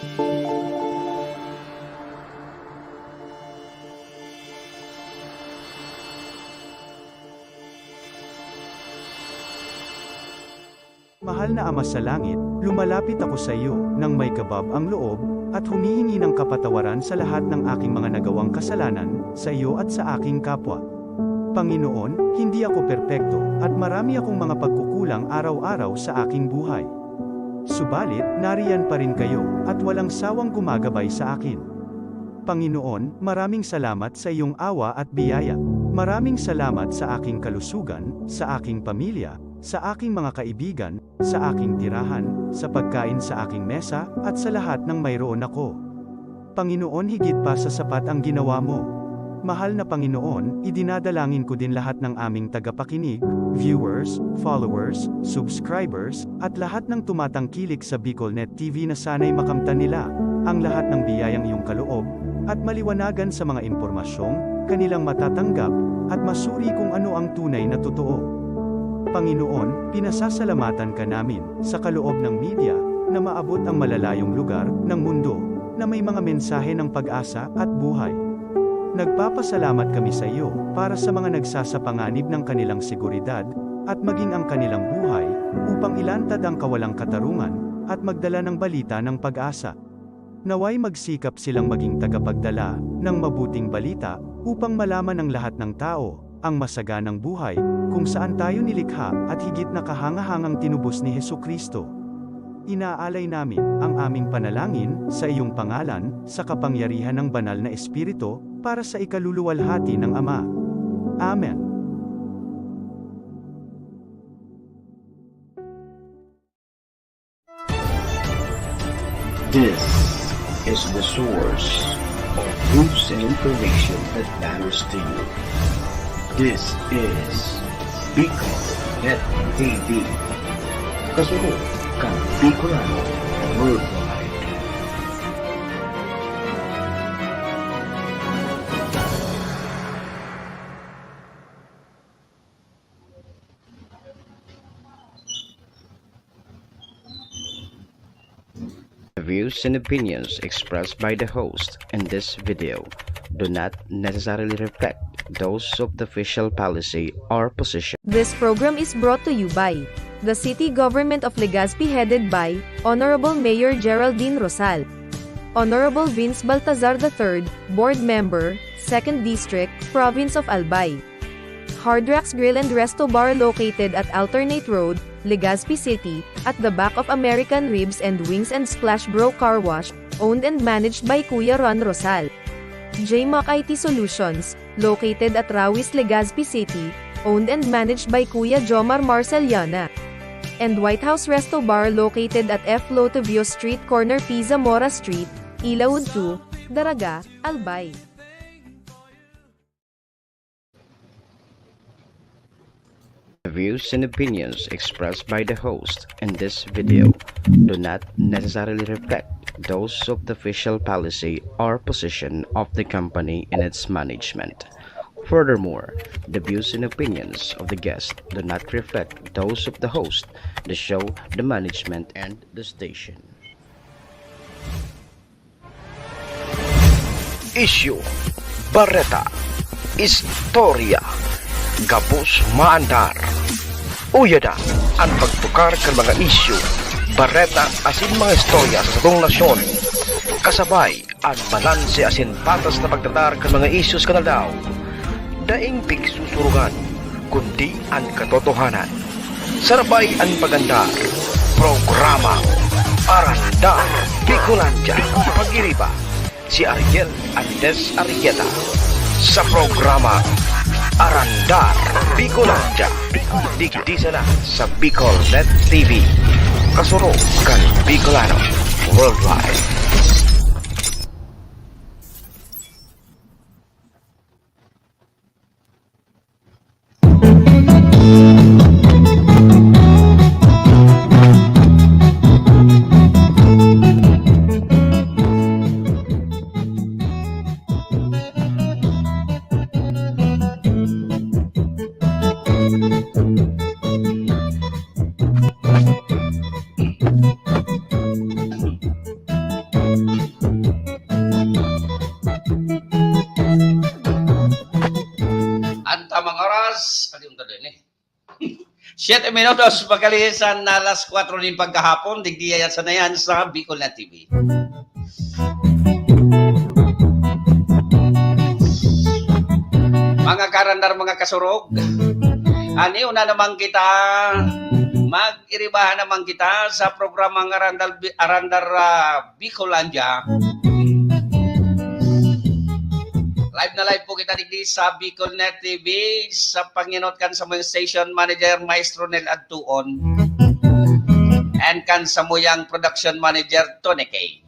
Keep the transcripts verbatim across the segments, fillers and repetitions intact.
Mahal na Ama sa Langit, lumalapit ako sa iyo nang may kabab ang loob at humihingi ng kapatawaran sa lahat ng aking mga nagawang kasalanan sa iyo at sa aking kapwa. Panginoon, hindi ako perpekto at marami akong mga pagkukulang araw-araw sa aking buhay. Subalit, nariyan pa rin kayo at walang sawang gumagabay sa akin. Panginoon, maraming salamat sa iyong awa at biyaya. Maraming salamat sa aking kalusugan, sa aking pamilya, sa aking mga kaibigan, sa aking tirahan, sa pagkain sa aking mesa, at sa lahat ng mayroon ako. Panginoon, higit pa sa sapat ang ginawa mo. Mahal na Panginoon, idinadalangin ko din lahat ng aming tagapakinig, viewers, followers, subscribers, at lahat ng tumatangkilik sa Bicolnet T V na sana'y makamtan nila ang lahat ng biyayang iyong kaloob, at maliwanagan sa mga impormasyong kanilang matatanggap, at masuri kung ano ang tunay na totoo. Panginoon, pinasasalamatan ka namin sa kaloob ng media na maabot ang malalayong lugar ng mundo na may mga mensahe ng pag-asa at buhay. Nagpapasalamat kami sa iyo para sa mga nagsasapanganib ng kanilang seguridad at maging ang kanilang buhay upang ilantad ang kawalang katarungan at magdala ng balita ng pag-asa. Naway magsikap silang maging tagapagdala ng mabuting balita upang malaman ng lahat ng tao ang masaganang buhay kung saan tayo nilikha at higit na kahangahangang tinubos ni Jesu-Cristo. Inaalay namin ang aming panalangin sa iyong pangalan, sa kapangyarihan ng Banal na Espiritu, para sa ikaluluwalhati ng Ama. Amen. This is the source of news and information that matters to you. This is Bicol Net T V. Kasunod kan Bicolano Worldwide. The views and opinions expressed by the host in this video do not necessarily reflect those of the official policy or position. This program is brought to you by the City Government of Legazpi, headed by Honorable Mayor Geraldine Rosal, Honorable Vince Baltazar the third, Board Member, Second District, Province of Albay. Hard Rocks Grill and Resto Bar, located at Alternate Road, Legazpi City, at the back of American Ribs and Wings and Splash Bro Car Wash, owned and managed by Kuya Ron Rosal. J Mac I T Solutions, located at Rawis, Legazpi City, owned and managed by Kuya Jomar Marceliana. And White House Resto Bar, located at F Lotovio Street, corner P Zamora Street, Ilaud two, Daraga, Albay. The views and opinions expressed by the host in this video do not necessarily reflect those of the official policy or position of the company and its management. Furthermore, the views and opinions of the guest do not reflect those of the host, the show, the management, and the station. Isyu, bareta, istorya, gabos maandar. Uya na an pagtukar kan mga isyu, bareta asin mga istorya sa satong nasyon. Kasabay an balanse asin patas na pagtatar kan mga issues kan aldaw. Daing pigsusurugan, kundi an katotohanan. Sarabay an pag-andar, programa Arandar Bicolandia. Pag-iriba, si Ariel Andes Arrieta. Sa programa Arandar Bicolandia, digdi sana sa Bicol Net T V. Kasurog kan Bicolano Worldwide. Siyete minutos, pagkalisan na alas kwatro nin pagkahapon, digdi yan sa nayan sa Bicol na T V. Mga karandar, mga kasurog, ani una naman kita, mag-iribahan naman kita sa programang Arandar, Arandar ah, Bicolandia. Live na live po kita digdi sa Bicolnet T V, sa panginot kan samuyang station manager, Maestro Nel Adtuon, and kan samuyang production manager, Tony K.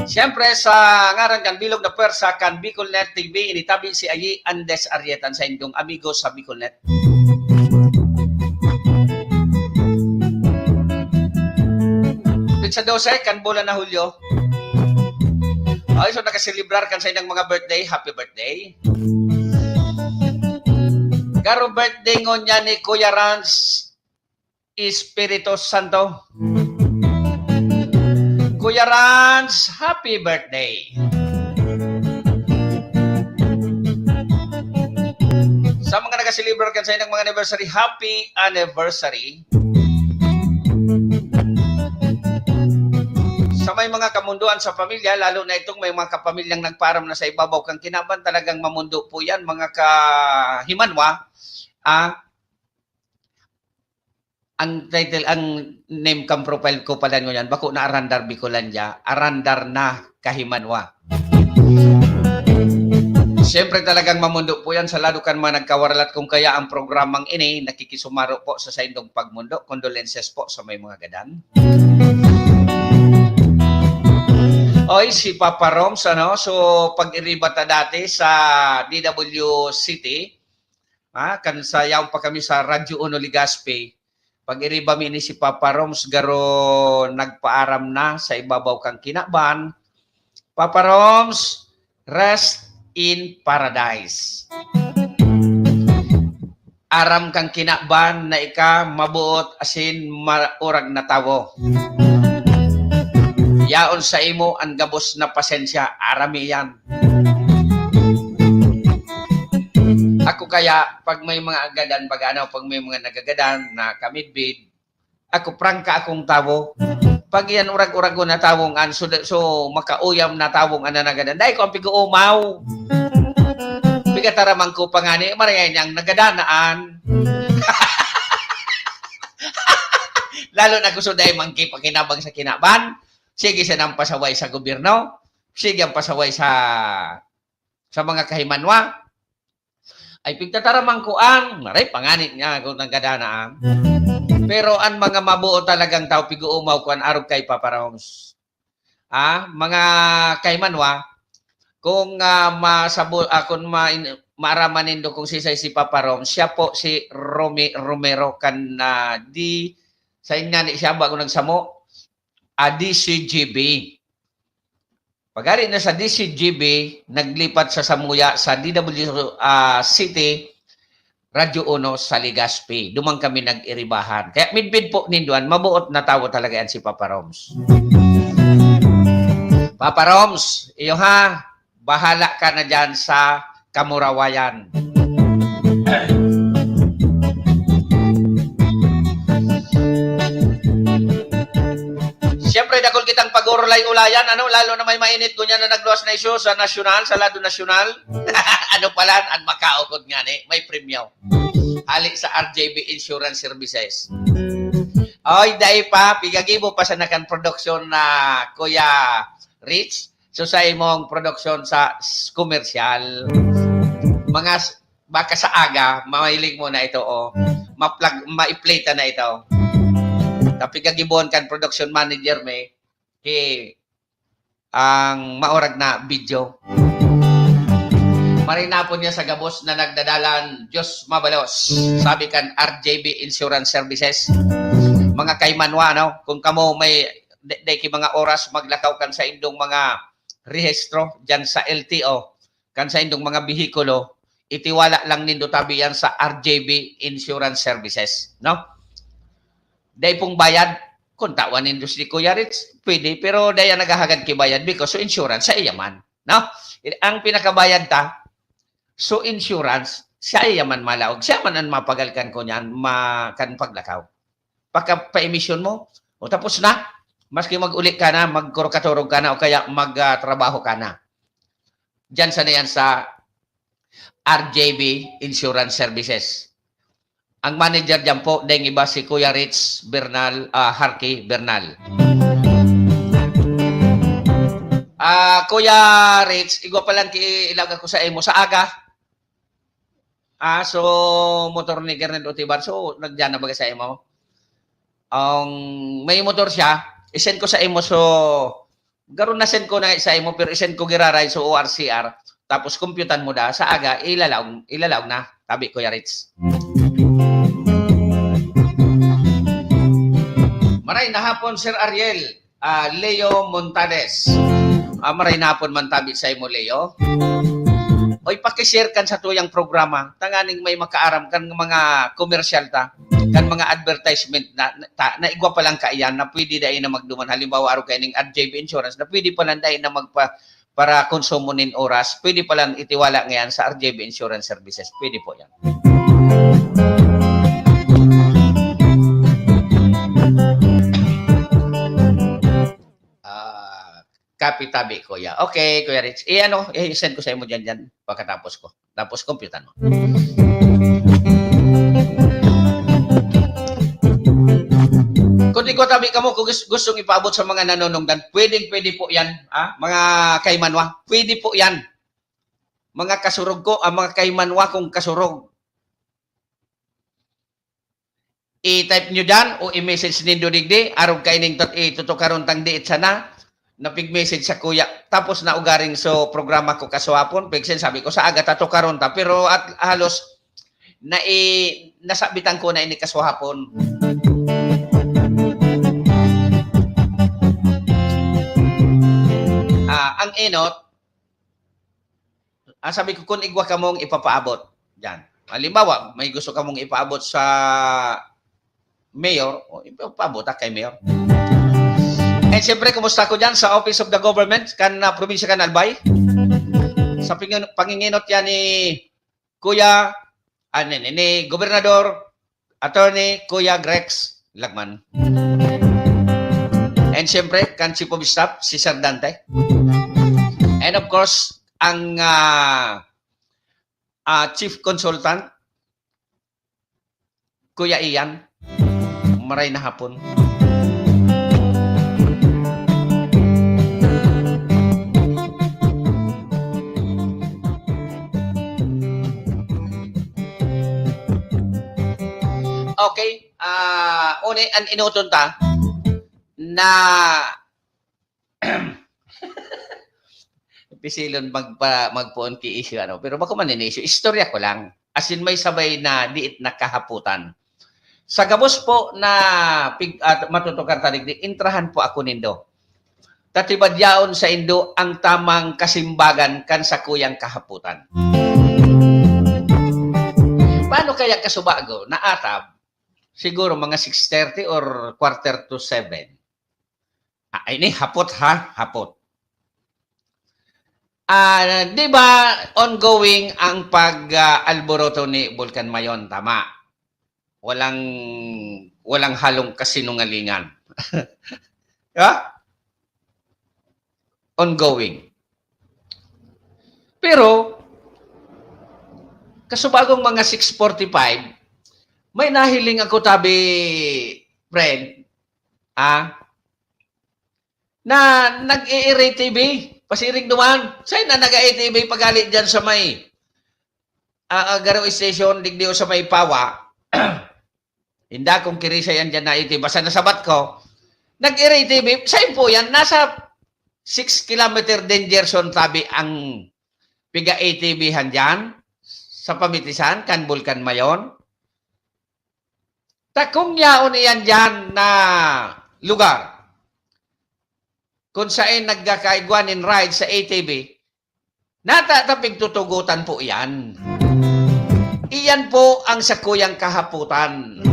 Siyempre, sa ngaran kan bilog na pwersa kan Bicolnet T V, initabi si Ayi Andes Arrieta, an saindong amigo sa Bicolnet. Petsa dose kan bulan na Hulyo. Ay, so nakaselebrar kan saindang mga birthday, happy birthday. Garo birthday ngunyan ni Kuya Rans Espiritu Santo. Kuya Rans, happy birthday. Sa mga nagaselebrar kan saindang mga anniversary, happy anniversary. Sa may mga kamundoan sa pamilya, lalo na itong may mga kapamilyang nagpaaram na sa ibabaw kan kinaban, talagang mamundo po yan, mga kahimanwa. Ah, ang title, ang name kan profile ko pala ngunyan, bako na Arandar Bicolandia, Arandar na Kahimanwa. Siyempre, talagang mamundo po yan sa lado kan mga nagkawaralat. Kung kaya ang programang ini, nakikisumaro po sa saindong pagmundo. Condolences po sa may mga gadan. Oy, si Papa Roms, ano? So, pag-iriba ta dati sa D W City, ah, kan sa yaon pa kami sa Radyo Uno Legazpi, pag-iriba mi ini si Papa Roms, garo nagpaaram na sa ibabaw kan kinaban. Papa Roms, rest in paradise. Aram kan kinaban na ika mabuot asin maurag na tawo. Yaon sa imo an gabos na pasensya, aram mi iyan. Ako kaya, pag may mga gadan, baga ano, pag may mga nagagadan na kamidbid, ako, prangka akong tawo. Pag iyan urag-uragon na tawong an, so, so makauyam na tawong an nanagadan, dai ko ang pig-uumaw. Pigataraman ko pa ngani, marayay niyang nagadanaan. Lalo na kung so dai man kipakinabang sa kinaban, sige siya nang pasaway sa gobyerno, sige ang pasaway sa, sa mga kahimanwa. Ay pigtataraman ko an, maray pangani niya kung nagkadana, ah. Pero an mga mabuo talagang tao, pig-uumaw ko an arog kay Papa Roms. Ah, mga kaimanwa, kung, ah, masabo-, ah, kung ma-, maaraman nindo kung sisay si Papa Roms, siya po si Romy Romero kan, ah, di, sa inya ni siya bago nagsamo, ah, D C G B. Pagari na sa D C G B, naglipat sa samuya sa D W, ah, City, Radyo Uno sa Legazpi. Duman kami nag-iribahan. Kaya midbid po nindo an, mabuot na tawo talaga yan si Papa Roms. Papa Roms, iyo ha, bahala ka na dyan sa kamurawayan. Siyempre, dakul kitang pag-urulay-ulayan, ano, lalo na may mainit ngunyan na nagluwas na isyu sa nasyonal, sa lado nasyonal. Ano pala, an makaukod ngani, may premyo. Hali sa R J B Insurance Services. Oy, dai pa, pigagibo pa sa nakan produksyon na Kuya Rich. So, sa imong produksyon sa s-, komersyal, mga s-, baka sa aga, mahiling mo na ito, oh. Maplag-, maiplay ta na ito. Tapi kagibuhan kan production manager mi, ki ang maurag na video. Marinapon niya sa gabos na nagdadalan, Diyos mabalos. Sabi kan R J B Insurance Services, mga kaimanwa, no? Kung kamo may, de, de, ki mga oras, maglakaw kan saindong mga rehistro dyan sa L T O, kan saindong mga behikulo, itiwala lang nindo tabi yan sa R J B Insurance Services, no? Dai pong bayad. Kung tawan nindo si Kuya Rich, pwede, pero dai yan naghahagad ki bayad because so insurance sa iya man, no? Ang pinakabayad ta, so insurance, Siya yaman malaog. Siya man an mapagal kan kunyan, ma-, kan paglakaw. Pagka pa-emisyon mo, o tapos na. Maski mag-uli ka na, magkurokaturog ka na, o kaya mag, ah, trabaho ka na. Diyan sa na yan sa R J B Insurance Services. Ang manager diyan po, daing iba si Kuya Rich Bernal, ah, Harky Bernal. Ah, Kuya Rich, igwa pa lang ki-, ilag ako sa imo sa aga. Ah, so, motor ni Kernel Otibar. So, nagdiyan na baga sa imo? Ang may motor siya, isend ko sa imo. So, garo na send ko na sa imo, pero isend ko giraray sa O R C R. Tapos, kompyutan mo da. Sa aga, ilalaog, ilalaog na. Tabi, Kuya Rich. Maray na hapon, Sir Ariel. Ah, Leo Montales. Ah, maray na hapon man tabi sa imo, Leo. Oy, paki-share kan sa tuyang programa. Tanganing may makaaram kan mga komersyal ta, kan mga advertisement na, na, ta, na igwa pa lang kaiyan na pwede dai na magduman. Halimbawa, aro kaining R J B Insurance na pwede pa lang dai na magpa-, para konsumo nin oras, pwede pa lang itiwala ngayon sa R J B Insurance Services. Pwede po yan. Ah, copy tabi, Kuya. Okay, Kuya Rich. Eh, ano, eh, send ko sa imo dyan, dyan, pagkatapos ko. Tapos, computan mo. Kung di ko tabi kamo, kung gus-, gustong ipaabot sa mga nanonongdan, pwedeng-pwede po yan, ah, mga kaimanwa. Pwede po yan. Mga kasurog ko, ang mga kaimanwa kong kasurog. I-type nyo dyan o i-message nindo digdi, arog kaining tot-, itutukaron tang diit sana, napig-message sa kuya. Tapos na ugaring so programa ko kaswapon, pigsin sabi ko, "Sa aga ta tukaron ta," pero at halos nai-, nasabitan ko na ini kaswapon. Ah, ang enot, ah, sabi ko, "Kun igwa kamong ipapaabot diyan." Halimbawa, may gusto kamong ipaabot sa mayor, o, ipapaabot ta kay mayor. And siyempre, kumusta ko diyan sa Office of the Government, kan, ah, probinsya kan Albay? Sa pangin-, panginginot yan ni Kuya, ah, ni, ni, ni Gobernador, Attorney Kuya Grex Lagman. And siyempre, kan Chief of Staff, si Sir Dante. And of course, ang, ah, ah, Chief Consultant, Kuya Ian. Maray na hapon. Okay, ah, uni an enoton ta na pisilon magpa-, magpoon ki issue, ano. Pero bako man ini issue, istorya ko lang. As in, may sabay na diit na kahapotan. Sa gabos po na pig-, at matutukar ta digdi, intrahan po ako nindo. Tatibadyaon sa indo ang tamang kasimbagan kan sakuyang kahapotan. Paano kaya kasubago na atab? Siguro mga six thirty or quarter to seven. Ah, ini hapot ha, hapot. Ah, di ba ongoing ang pag, ah, alboroto ni Bulkan Mayon, tama? Walang, walang halong kasinungalingan. Ha? Ongoing. Pero, kasubagong mga six forty-five, may nahiling ako tabi, friend, ah, na nag-e-A T V. Pasiring duman. Say na nag-A T V pagali dyan sa may, ah, ah, Garo Station, digdi o sa may Pawa. Inda kung kirisa yan dyan na A T V. Basta nasabat ko, nag-A T V. Say po yan, nasa six kilometer danger zone tabi ang piga-A T V-han dyan sa pamitisan kan Bulkan Mayon. Ta kung yaon iyan diyan na lugar, kun saen nagkakaigwa nin ride sa A T V, nata ta pigtutugotan po iyan. Iyan po ang sakuyang kahapotan.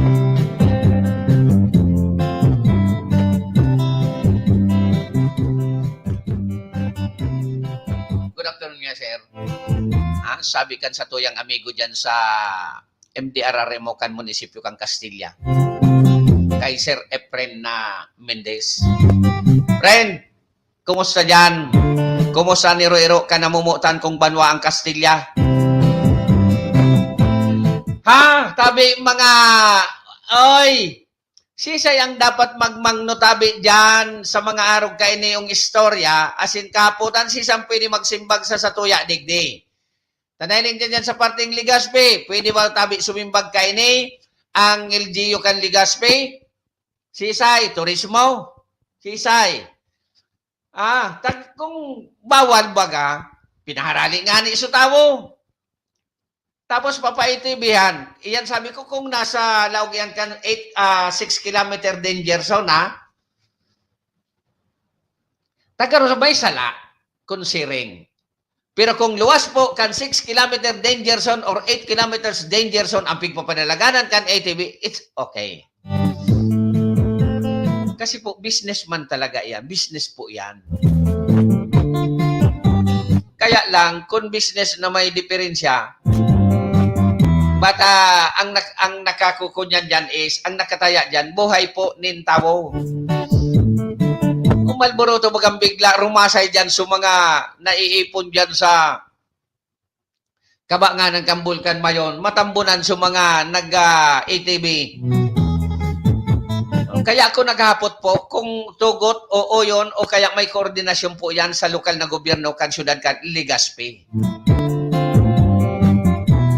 Good afternoon nga, sir. Ah, Sabi kan satuyang amigo diyan sa M D R R M O kan munisipyo kan Castilla, kay Sir Efren na Mendez. Friend, kumusta diyan? Kumusta an iro-iro kan namomotan kong banwa an Castilla? Ha? Tabi mga, oy! Sisay ang dapat magmangno tabi diyan sa mga arog kainiyong istorya, asin kahapotan sisay an pwede magsimbag sa satuya digdi? Tanay lang diyan, diyan sa parteng Legazpi, pwede ba tabi sumimbag kaini ang L G U kan Legazpi? Sisay, turismo? Sisay? Ah, tag-, kung bawal baga, pinaharali ngani sa tawo. Tapos papa-A T V-han. Iyan sabi ko, kung nasa laog yan kan eight, ah, six kilometer danger zone, ha? Taga Rosa may sala, kun siring. Pero kung luwas po kan six kilometer danger zone or eight kilometers danger zone ang pigpapadalaganan kan A T V, it's okay. Kasi po, businessman talaga yan. Business po yan. Kaya lang, kung business na may diferensya, but, ah, ang nak-, ang nakakukunyan dyan is, ang nakataya dyan, buhay po nin tawo. Kung malboroto bagang bigla, rumasay dyan sa mga naiipon dyan sa kaba nga ng Kambulkan Mayon, matambunan sa mga nag, ah, A T V. Kaya ako naghapot po kung tugot o oyon o kaya may koordinasyon po yan sa lokal na gobyerno kan syudad kan Legazpi.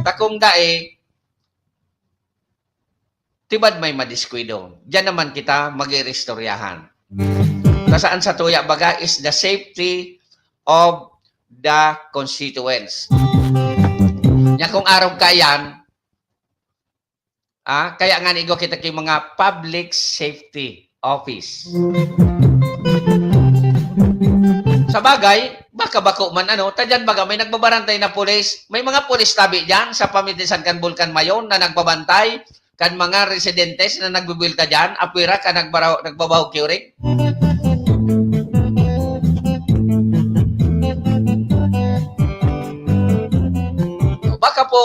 Takong dae, tibad may madiskwido. Diyan naman kita mag-iristoryahan. Nasaan sa tuya baga is the safety of the constituents. Nya kung arog ka yan, ah, kaya nga nigo kita kay mga public safety office. Sa bagay, baka bako man ano, ta dyan baga may nagbabarantay na pulis. May mga pulis tabi dyan sa pamitisan kan Bulkan Mayon na nagbabantay kan mga residentes na nagbibuwelta dyan, apwera ka nagbaraw-, nagbabahog curing. Baka po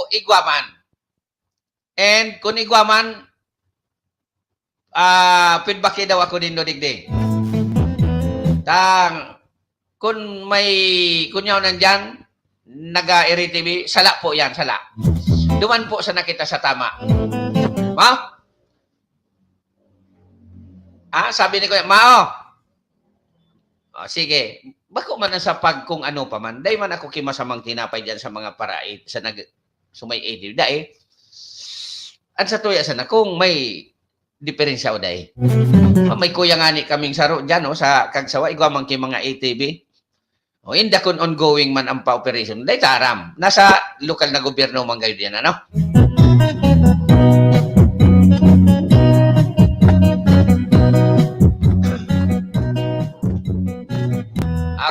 igwa man. And kung igwa man, ah, feedback daw ako nindo digdi. Tang, kung may, kung yaw nandyan, naga-R T V, sala po yan, sala. Duman po sana kita sa tama. Ma? Ah, sabi ni Kuya, Mao. Oh, sige. Bako man na sa pag kung ano pa man. Dai man ako kimasamang tinapay dyan sa mga para, sa nag-, sumay A T V. Dai. Ang sa tuya sana, kung may diferensya o dai. Ah, may kuya nga ni kaming saro dyan, no, sa Kagsawa, igwa man ki mga A T V. O, inda kun ongoing man ang pa-operation, dai ta aram. Nasa lokal na gobyerno man gayud yan, ano?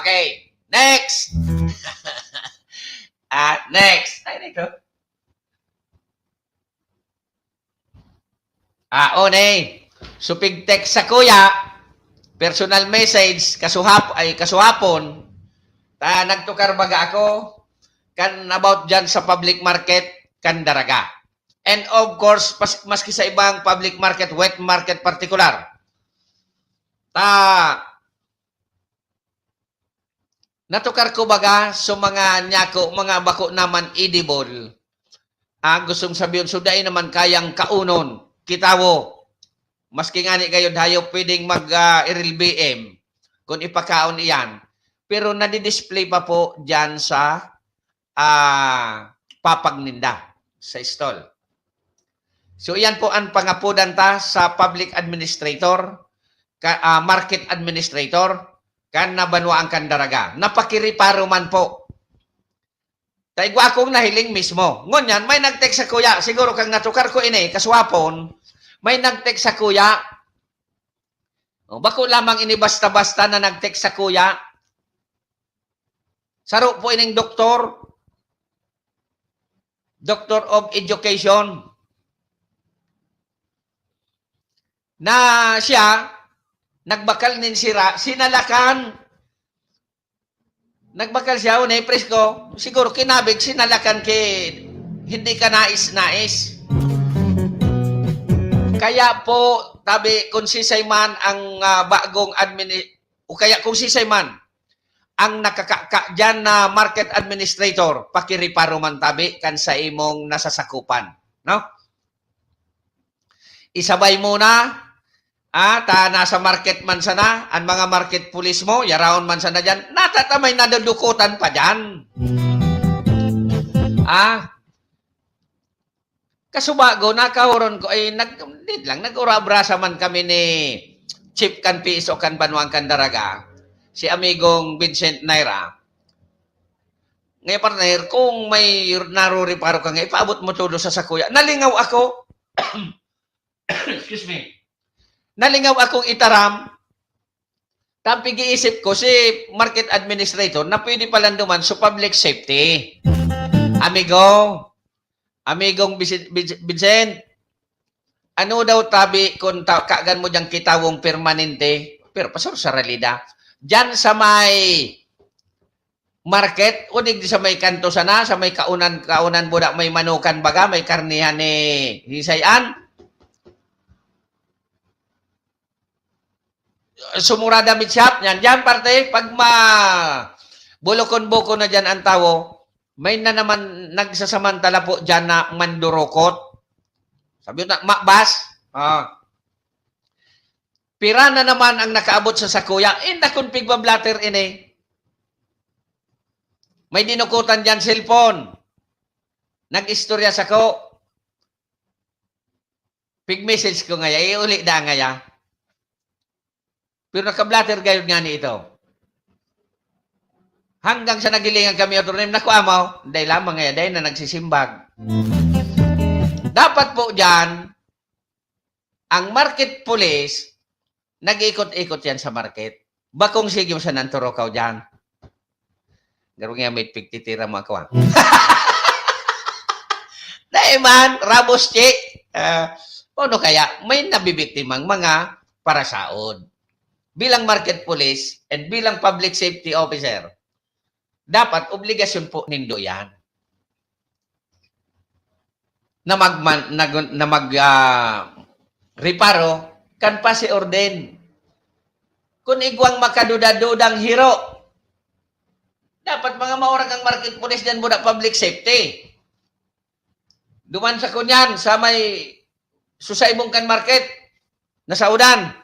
Okay, next! Ah, next. Ay, nito. Ah, o, ne. So, pig-text sa kuya, personal message, kasuhap-, ay, kasuhapon, ta, nagtukar baga ako, kan about dyan sa public market, kan Daraga. And of course, pas-, maski sa ibang public market, wet market particular. Ta, natukar ko baga sa mga nyako, mga bako naman edible. Ah, gustong sabihin, so dai naman kayang kaunon, kitawo. Maski ngani gayod hayop pwedeng mag, ah, R L B M kung ipakaon iyan. Pero nadidisplay pa po diyan sa, ah, papag ninda, sa stall. So, iyan po ang pangapodan ta sa public administrator, ka, ah, market administrator, kan nabanwaan kan Daraga. Napakiriparo man po. Ta igwa akong nahiling mismo. Ngunyan, may nag-text sa kuya. Siguro kang natukar ko ini, kaswapon, may nag-text sa kuya. O, bako lamang ini basta-basta na nag-text sa kuya. Saro po ining doktor. Doctor of Education. Na siya, nagbakal nin sira, sinalakan. Nagbakal siya, o, naipresko. Siguro kinabig, sinalakan ki hindi kanais-nais. Kaya po, tabi, kung sisay man ang, ah, bagong admini-, o kaya kung sisay man ang nakakaka diyan na market administrator, pakireparo man tabi kan sa imong nasasakupan, no? Isabay mo na, ah, ta nasa market man sana, ang mga market police mo, yaraon man sana diyan, natatamay nadudukutan pa diyan. Ah, kasubago, nakahuron ko, ay, nag-, di lang, nag-urabrasa man kami ni Chief kan P S O kan Banwang Candaraga, si amigong Vincent Naira. Ngayon, partner, kung may narureparo ka nga, ipaabot mo todo sa sakuya. Nalingaw ako. Excuse me. Nalingaw akong itaram. Tapos pag-iisip ko, si market administrator na pwede palang duman sa public safety. Amigo, amigong Vincent, Vincent, ano daw tabi kung ta-, kagan mo diyang kitawong permanente? Pero pasor sa realidad. Diyan sa may market, o digdi sa may kanto sana, sa may kaunan, kaunan buda, may manukan baga, may karnihan ni Hisay-an. Sumurada Meat Shop, yan. Diyan, parte, pag ma-, bulokon-bukon na diyan ang tawo, may na naman nagsasamantala po diyan na mandurukot. Sabi na, "Mabas." Ah. Pira na naman ang nakaabot sa sakuya. Inda kun pigba-blotter ini. May dinukutan diyan cellphone. Nag-istorya sako. Pig-message ko ngaya, iuli da ngaya. Pero naka-blotter gayod ngani ito. Hanggang sa nagilingan kami, Attorney, naku, amaw, dai lamang ngaya, dai na nagsisimbag. Dapat po diyan, ang market police, nag-iikot-ikot yan sa market. Bakong sige mo sa nanturukaw diyan. Garo nga may pigtitira mo ako, ah. Dai man, rabos, chi. Ah, paano kaya may nabibiktimang mga parasaod? Bilang market police and bilang public safety officer, dapat obligasyon po nindo yan. Na mag-, man-, na gun-, na mag, ah, reparo, kan pasi-orden. Kun igwang makaduda-dudang hiro, dapat mga maurag ang market police diyan muna public safety. Duman sa kunyan, sa may susaibong kan market, nasaudan.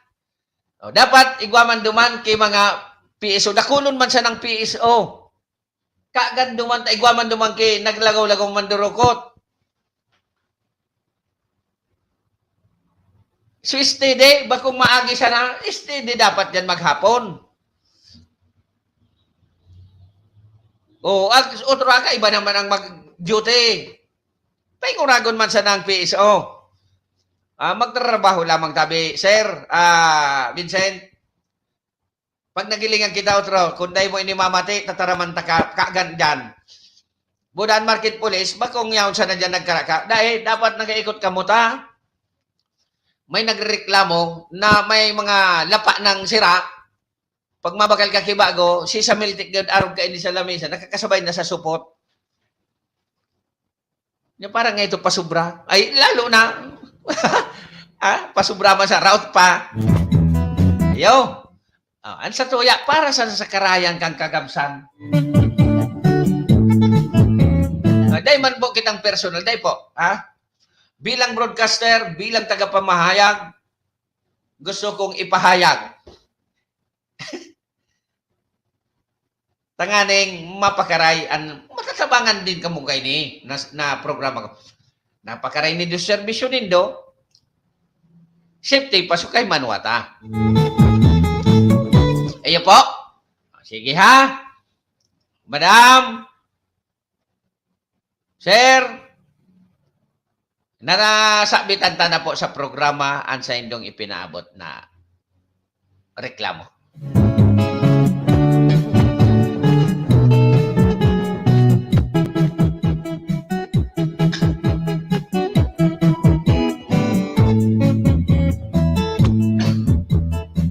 O, dapat igwa man duman ki mga P S O. Dakulon man sanang P S O. Kagan duman ta, igwa man duman ki naglagaw-lagaw mandurukot. So, steady, bakong maagi sana, steady dapat yan maghapon. O, ag-, otro aka, iba naman ang mag-duty. Painguragon man sana ang P S O. Ah, magtrabaho lamang tabi, Sir, ah, Vincent. Pag nagilingan kita, otro, kung dai mo ini mamati, tataraman ta ka, kagan dyan. Buda an market police, bakong yaon sana dyan nagkaraka. Dai, dapat nagaikot kamo ta. May nagrereklamo na may mga lapa nang sira. Pag mabakal ka ki bago, si sa miltik gad arog kaini sa lamesa, nakakasabay na sa supot. Nya parang nga ito pasubra. Ay, lalo na. Ah, pasubra man sa raot pa. Ayo. Ah, an satuya, para sa, sa karayan kan kagamsan. Ah, dai man po kitang personal, dai po, ha? Bilang broadcaster, bilang tagapamahayag, gusto kong ipahayag. Tanganing mapakaray an matatabangan din kamo kaini na, na programa ko. Napakaray nindo serbisyo nindo. Safety, pasukay, manuwata. Iyo po. Sige, ha? Madam, Sir, nanasabitan ta na po sa programa an saindong ipinaabot na reklamo.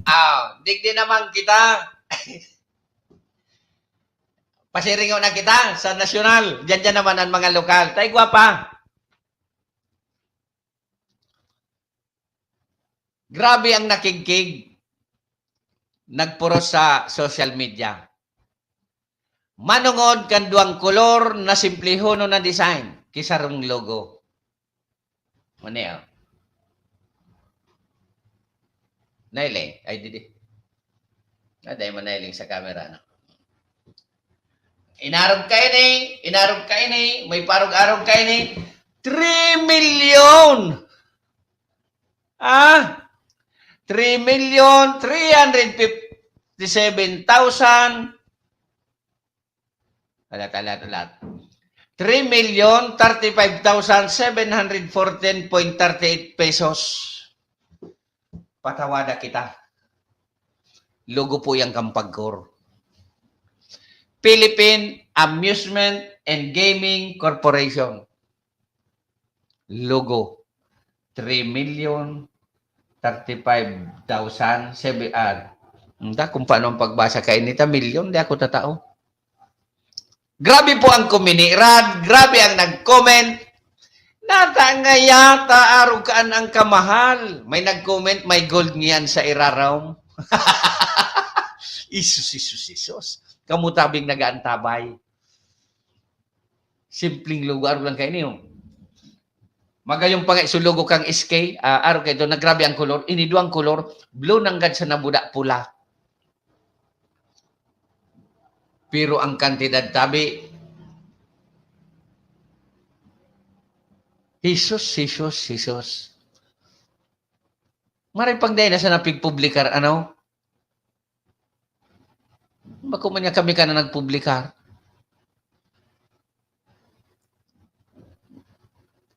Ah, digdi naman kita. Pasiringo na kita sa nasyonal. Diyan-diyan naman ang mga lokal. Taigwa pa. Grabe ang nakigkig. Nagpuros sa social media. Manongod kan duwang kolor na simplihonon na design, kisarong logo. Mani, oh. Nailing. Ay, didi. Ah, dahil man nailing sa camera, no? Inarog kaini, inarog kaini, may parog-arog kaini. Three million! Ah? Three million, three hundred fifty-seven thousand. Alat, alat, alat. Three million thirty-five thousand seven hundred fourteen point thirty-eight pesos. Patawada kita. Logo po yang Kampagkor. Philippine Amusement and Gaming Corporation. Logo. Three million thirty-five thousand seven, ah, hindi, kung paano ang pagbasa kaini ta, milyon, di ako tatao. Grabe po ang kuminirad, grabe ang nag-comment. Nata nga yata, arog kaan ang kamahal. May nag-comment, "May gold niyan sa irarom." Isus, isus, isus. Kamo tabing nagaantabay. Simpleng logo, arog lang kaini, oh. Magayong pangay, so logo kang S K, ah, arog kaito, na grabe ang kolor. Ini duwang kolor, blue nanggad sa nabuda, pula. Pero ang kantidad tabi, Jesus, Jesus, Jesus. Maray pang dai na sa napigpublikar, ano? Bako man niya kami ka na nagpublikar.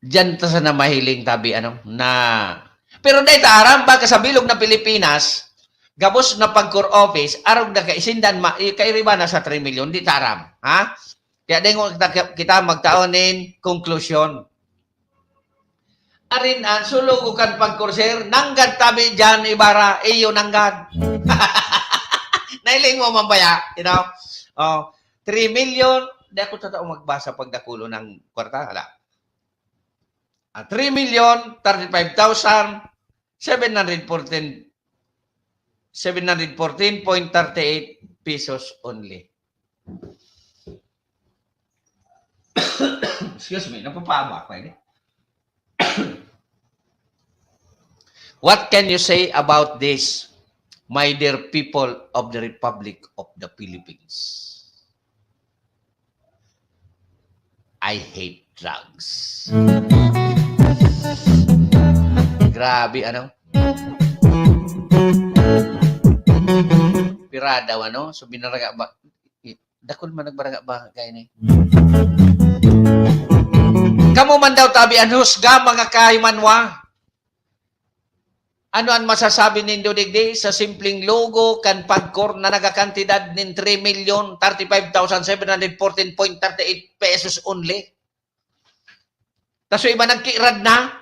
Diyan ta sana mahiling tabi, ano, na, pero dai ta aram, baka sa bilog na Pilipinas, gabos na pag-core office, arog na kaisindan, ma-, i-, kairiba na sa three million, di ta aram, ha? Kaya dai mo kita, kita magtao nin konklusyon. Arin an sulog kan pag-core, sir, nanggad tabi diyan, Ibarra, iyo nanggad. Nailing mo man baya, you know? Oh, three million, di ako tatao magbasa pag dakulo ng kwarta, hala. Ah, three million thirty-five thousand seven hundred fourteen, seven hundred fourteen point thirty-eight pesos only. Excuse me, napapahamak na ini. What can you say about this, my dear people of the Republic of the Philippines? I hate drugs. Grabe, ano? Piradaw, ano? So, binaraga ba? Dakul man nagbaranga ba kaini? Kamo man daw tabi an husga, mga kahimanwa. Ano an masasabi nindo digdi sa simpleng logo kan pag-core na nagakantidad nin three million thirty-five thousand seven hundred fourteen point thirty-eight pesos only? Tas yung iba nagkirad na.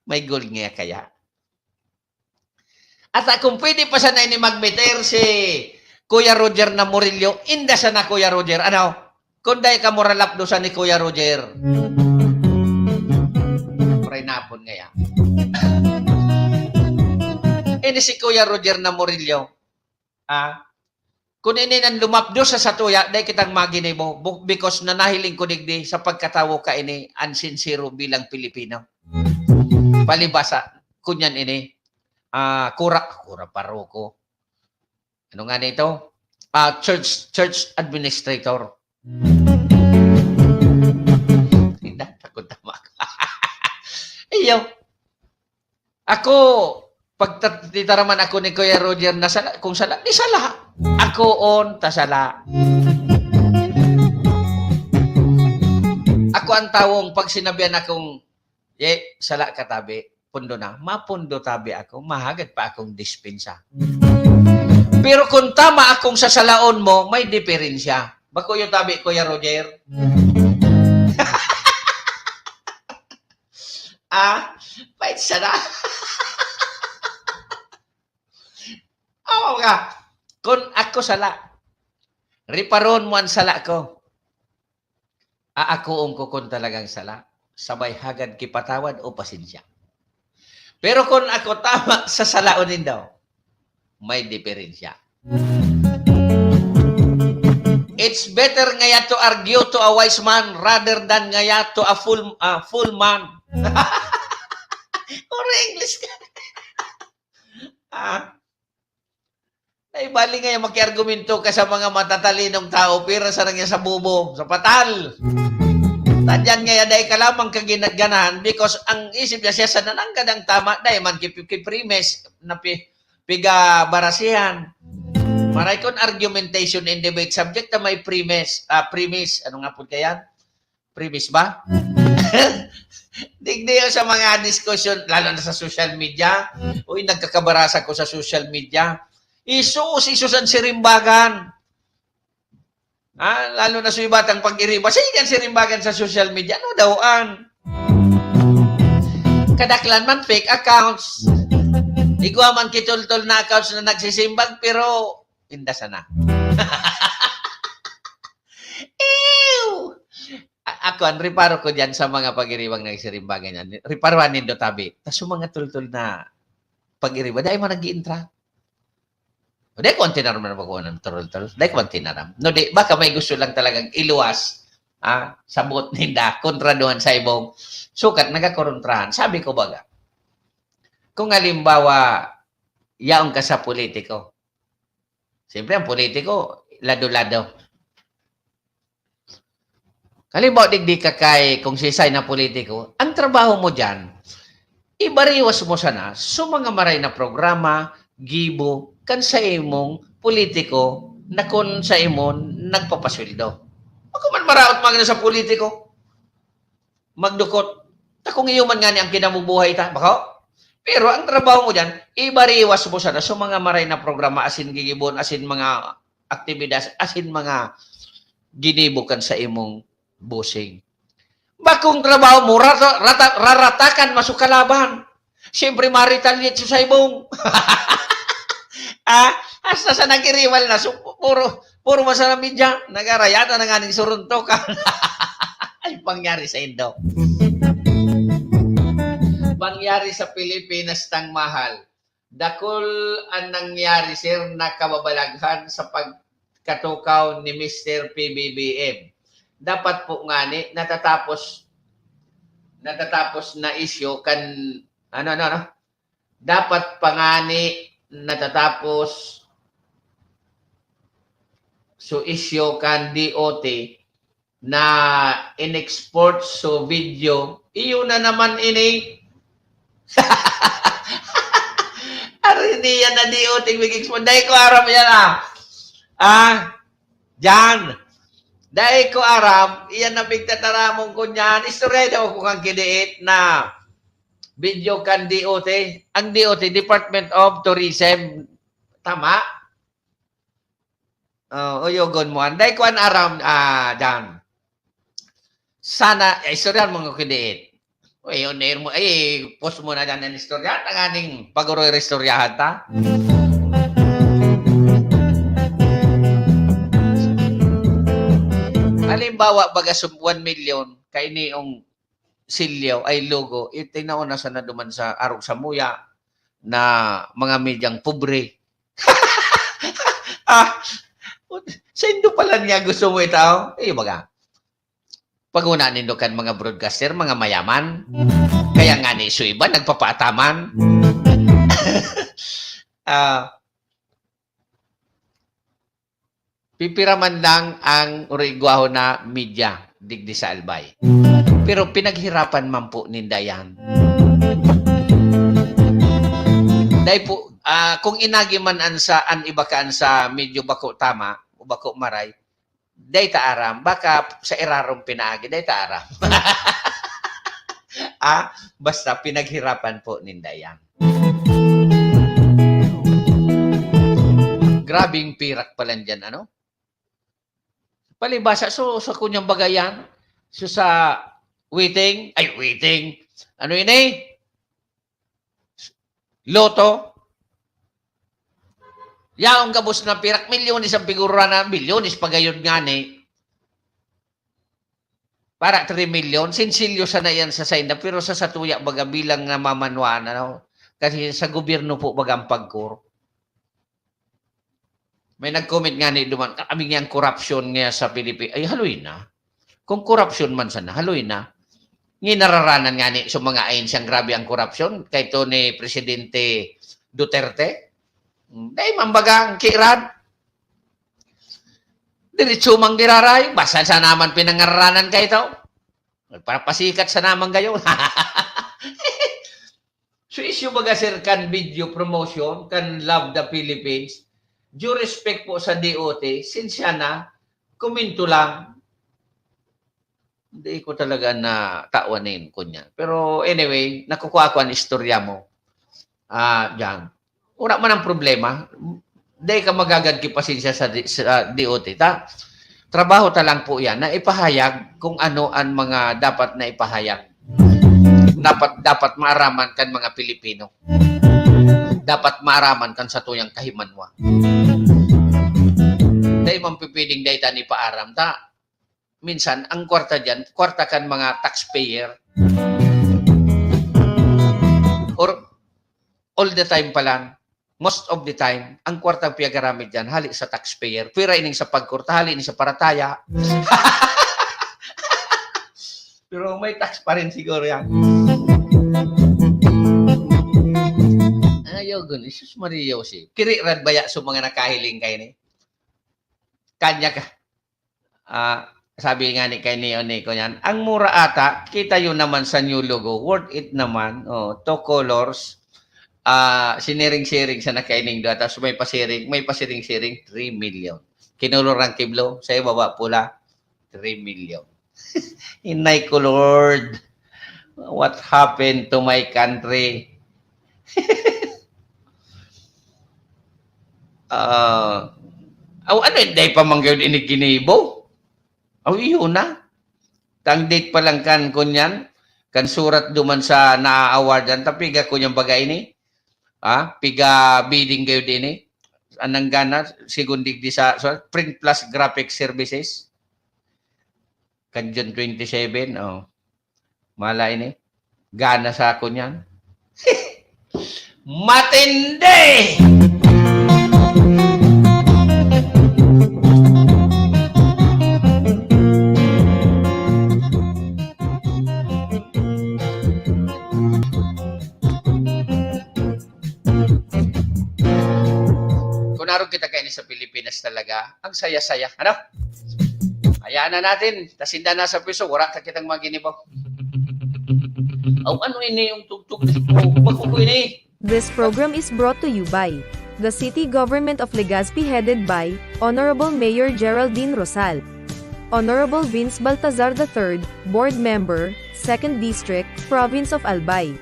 May gold nga kaya. At, ah, kung pwede pa sana ini magmeter si Kuya Roger na Murillo, inda sana, Kuya Roger. Ano? Kung dai ka moralap do sa ni Kuya Roger. Pray napon ngaya. Ini si Kuya Roger na Murillo. Ah, kun ini nang lumapdos sa satuya, dai kitang maginibo, bu-, because na nahiling ko digdi sa pagkatawo ka ini, an sinsero bilang Pilipino. Palibasa, kunyan ini, ah, kura, kura paroko. Ano nga nito? Ah, church, church administrator. Hindi, takot tama ka. Iyo. Ako, pag tat-, titaraman ako ni Kuya Roger na sala, kung sala, di sala. Ako on, ta sala. Ako ang tawong pag sinabihan akong, "Ye, sala ka tabi, pundo na." Mapundo tabi ako, mahagad pa akong dispensa. Pero kung tama akong sasalaon mo, may diferensya. Bako yung tabi, Kuya Roger. Ah, pait sana. Oo nga. Kun ako sala, Reparon mo an sala ko. Aakoon ko kun talagang sala. Sabay hagad ki patawad o pasensya. Pero kun ako tama sa salaon nindo, may diferensya. It's better ngaya to argue to a wise man rather than ngaya to a fool, ah, fool man. Or English ka. Ah. Ay, bali ngaya makiargumento ka sa mga matatalinong tao, pira sa nangya sa bobo, sa patal. Tadyan ngaya dai ka lamang kaginaganahan because ang isip niya siya sa nananggad ang tama, dai man ki, ki premise na pi, pigabarasihan. Maray kon argumentation and debate subject na may premise, ah, premise, ano nga po kaya? Premise ba? Digdi sa mga diskusyon, lalo na sa social media. Uy, nagkakabarasa ko sa social media. Isus, isus ang sirimbagan. Ah, lalo na sa iba tang pag-iriba. Sige ang sirimbagan sa social media. Ano daw an? Kadaklan man fake accounts. Igwa man kitultol na accounts na nagsisimbag, pero inda sana. Ew! A-, ako, ang reparo ko diyan sa mga pag-iriwang nagsirimbagan yan, reparuhan nindo tabi. Tas yung mga tultol na pag-iriwa, dai man nag-iintra. O, dai ko ang tinaram na bago ng tultol. Dai ko ang tinaram. No, di, baka may gusto lang talagang iluwas, ah, sabot ninda, kontraduhan sa ibong sukat, nagakorontrahan. Sabi ko baga, kung halimbawa, yaon ka sa politiko, siyempre, ang politiko, lado-lado. Halimbawa, digdi ka kay kung sisay na politiko, ang trabaho mo diyan, ibariwas mo sana sa mga maray na programa, gibo, kan sa imong politiko na kun sa imong nagpapasweldo. Ako man maraot magna sa politiko. Magdukot. Ta kung iyo man ngani ang kinabubuhay ta, bako? Pero ang trabaho mo diyan, ibariwas mo sana sa mga maray na programa, asin gigibon, asin mga aktibidad, asin mga ginibo kan sa imong bossing. Bakong trabaho mo, rata-, rata-, raratakan mas kalaban. Siyempre, ma-retaliate sa saibong. Ah, hasta sa nag-iriwal na, so, puro, puro masarang media, nagarayata na nga ning suruntokan. Ay, pangyari sa Indo. Pangyari sa Pilipinas, tang mahal. Dakul ang nangyari, sir, na kababalaghan sa pagkatukaw ni Mister P B B M. Dapat po ngani natatapos, natatapos na isyu kan, ano, ano, ano? Dapat pa ngani natatapos so isyu kan D O T na in-export so video. Iyo na naman ini. Ari niya na D O T mag-export. Dai ko aram yan, ah. Ah, Jan. Dai ko aram. Iyan na pigtataramon ko niyan. Istorya daw ko kang kidiit na video kan D O T. Ang D O T, Department of Tourism. Tama? Oh, uyogon mo. Anday ko an aram, ah, Jan. Sana, eh, istoryahan mo nga kidiit. Uy, on air mo, eh, post mo na dyan ang istorya. Tanganing pag-uroy istoryahan ta. Halimbawa, baga sum-, one million, kaini yung silyo, ay logo, itinaon na sana duman sa arog sa muya na mga medyang pobre. Ah, saindo pala niya gusto mo itao? Eh, baga. Pag-una nindo kan mga broadcaster, mga mayaman. Kaya nga ni so iba, nagpapaataman. Ah, pipira man lang ang urigwaho na media digdi sa Albay. Pero pinaghirapan man po ninda yan. Dai po, ah, kung inagi man an sa, an iba kaan sa medyo bako tama o bako maray, dai ta aram. Baka sa irarom pinaagi, dai ta aram. Ah, basta pinaghirapan po ninda yan. Grabing pirak pala dyan, ano? Palibasa, so, sa kunyang bagayan, so sa waiting, ay, waiting, ano ini? Lotto? Yaong gabos na pirak milyones ang pigurura na, milyones pa gayod ngani. Para three million, sensilyo sana yan sa sainda, pero sa satuya baga bilang namamanwaan, ano? Kasi sa gobyerno po baga ang pagkuro. May nag-comment ngani duman, "Kami niyang korupsyon nga sa Pilipi-," ay, haloy na. Kung korupsyon man sana, haloy na. Nginararanan ngani sa mga ahensyang grabe ang korupsyon, kay to ni Presidente Duterte. Hmm, dai man baga ang kirad. Diretso mang giraray, basta sa naman pinangaranan kay to. Para pasikat sa naman gayo. So, isyu baga, sir, kan video promotion, kan Love the Philippines, due respect po sa D O T, sinsya na, komento lang. Hindi ko talaga na tawan nin kunyan. Pero anyway, nakukuha ko ang istorya mo. Ah, diyan. Wala man ang problema. Dai ka magagad kipasensya sa di-, sa D O T, ta? Trabaho ta lang po yan, na ipahayag kung ano ang mga dapat na ipahayag. Dapat, dapat maaraman kan mga Pilipino. Dapat maaraman kan satuyang kahimanwa. Dai man pipwedeng dai ta ni paaram, ta? Minsan, ang kwarta diyan, kwarta kan mga taxpayer. Or, all the time pa lang, most of the time, ang kwartang piyagaramit diyan, hali sa taxpayer. Pwera ining sa pagkurta, hali ni sa parataya. Pero may tax pa rin siguro yan. Ayaw, gun. Jesus Maria Jose. Kiri rad baya sa mga nakahiling kayo ni? Kanya ka. Ah, sabi nga ni kay Neo Nico niyan, "Ang mura ata, kita yun naman sa new logo. Worth it naman." Oh, two colors. Ah, siniring-siring sa nakaining doon. Tapos may pasiring, may pasiring-siring, three million. Kinuloran kiblo, sa ibaba pula, three million. Inay ko, Lord. What happened to my country? Ah, aw, ano, dai pa man gayud ini ginibo? Aw, iyo na. Tang date pa lang kan, kunyan, kan surat duman sa na-awardan, ta piga kunyan baga ini? Ha? Piga bidding gayud ini? Anang gana, sigundig di sa, sa Print Plus Graphic Services? Kan June twenty-seven, oh. Mala ini. Gana sa ako niyan. Matindi! Kung narog kita kaini sa Pilipinas talaga, ang saya-saya. Ano? Hayaan na natin. Ta sinda na sa piso, wala ta kitang maginibo. Aw, ano ini yung tugtog mo? Bako ko ini. This program is brought to you by the City Government of Legazpi, headed by Honorable Mayor Geraldine Rosal, Honorable Vince Baltazar the third, Board Member, Second District, Province of Albay.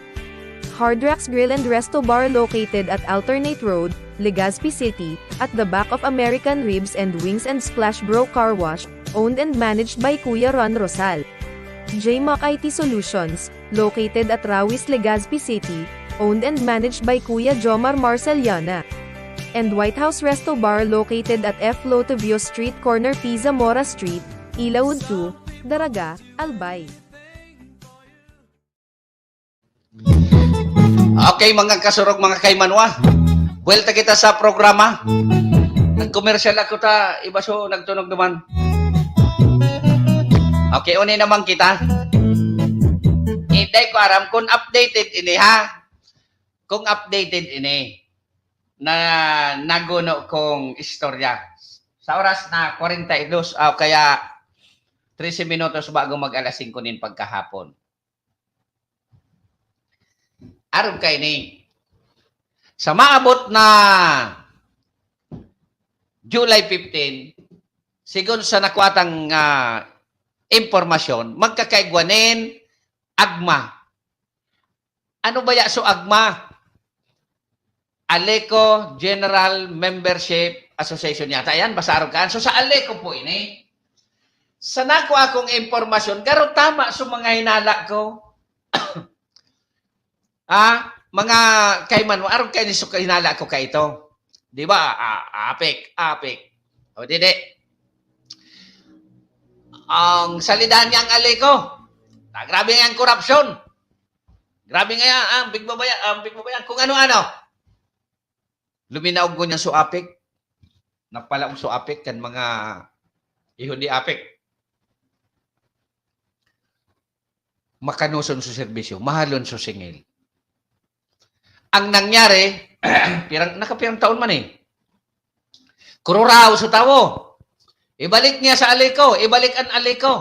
Hard Rocks Grill and Resto Bar, located at Alternate Road, Legazpi City, at the back of American Ribs and Wings and Splash Bro Car Wash, owned and managed by Kuya Ron Rosal. J Mac I T Solutions, located at Rawis, Legazpi City, owned and managed by Kuya Jomar Marceliana. And White House Resto Bar, located at F Lotovio Street, corner P Zamora Street, Ilaud two, Daraga, Albay. Okay, mga kasurog, mga kaimanwa. Buwelta kita sa programa. Nagkomersyal ako ta, iba so nagtunog naman. Okay, uni naman kita. Hindi ko aram kung updated ini, ha? Kung updated ini na naguno kong istorya. Sa oras na kwarenta y dos, ah, kaya trese minutos bago mag alas singko nin pagkahapon. Arog kaini, sa maabot na July fifteen, sigon sa nakuha tang, ah, impormasyon, magkakaigwa nin AGMA. Ano baya so AGMA? ALECO General Membership Association yata yan, basta arog kaan. So, sa ALECO po ini, sa nakuha kong impormasyon, garo tama sa mga hinala ko. Ah, mga kaiman, arog kaini so hinala ko kaito. Di ba? Ah, APEC, APEC. O, di, di. Ang salidahan niya ang ALECO. Ah, grabe nga ang korupsyon. Grabe nga yan, ang pigbabayan, ang pigbabayan, kung ano-ano. Luminaog ko niya so APEC. Napalaog so APEC kan mga ihon di APEC. Makanoson so serbisyo, mahalon so singil. Ang nangyari, pirang, nakapirang taon man eh. Kururao so tawo. Ibalik niya sa ALECO, ibalik ang ALECO.